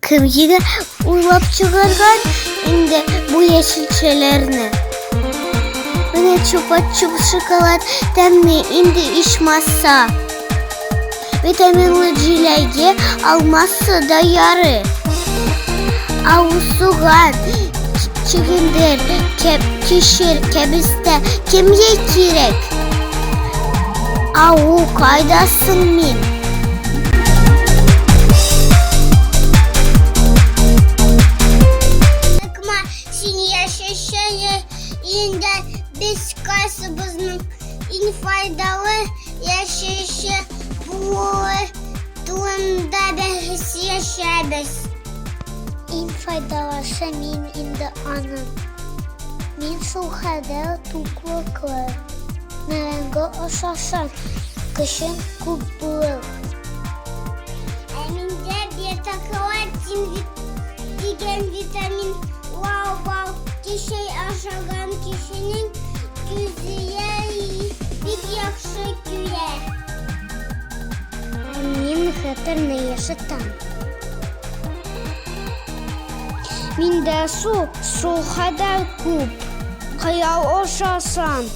Кем генә уйлап чыгарган инде бу яшелчәләрне? Менә чупа-чуп шоколад тәмле инде ичмаса. Витаминлы җиләге алмасы да ярый. Ау суган, чөгендер, кишер, кәбестә кемгә кирәк? Ау, кайда соң мин? Сыкма, син яшелчәне инде без кайсыбызның иң файдалы яшелчә булуы турында бәхәсләшәбез. Иң файдалысы мин инде аның. Мин шулкадәр туклыклы. Мәрәңге ашасаң, көчең күп булыр. Ә миндә бета-каротин дигән витамин вау-вау кишер ашаган кешенең күзе бик яхшы күрә. Ә мин хәтерне яшәтәм. Миндә су шулкадәр күп. Кыяр ашасаң,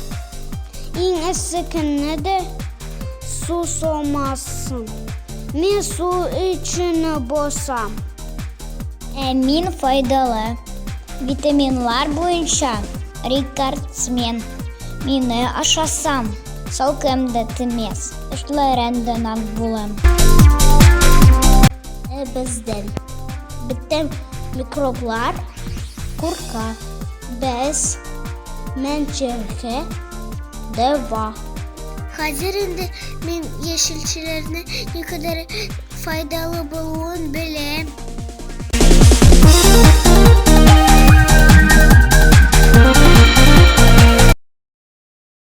иң эссе көнне дә су салмассың. Мин су өчен басам. Ә мин файдалы. Витаминлар буенча рекордсмен. Мине ашасам, салкын да тимәс, эшләрен дә нак булам. Ә бездән бөтен микроблар курка. Без мәнчәргә дәва. Хәзер инде мин яшелчәләрне никадәр файдалы булуын беләм.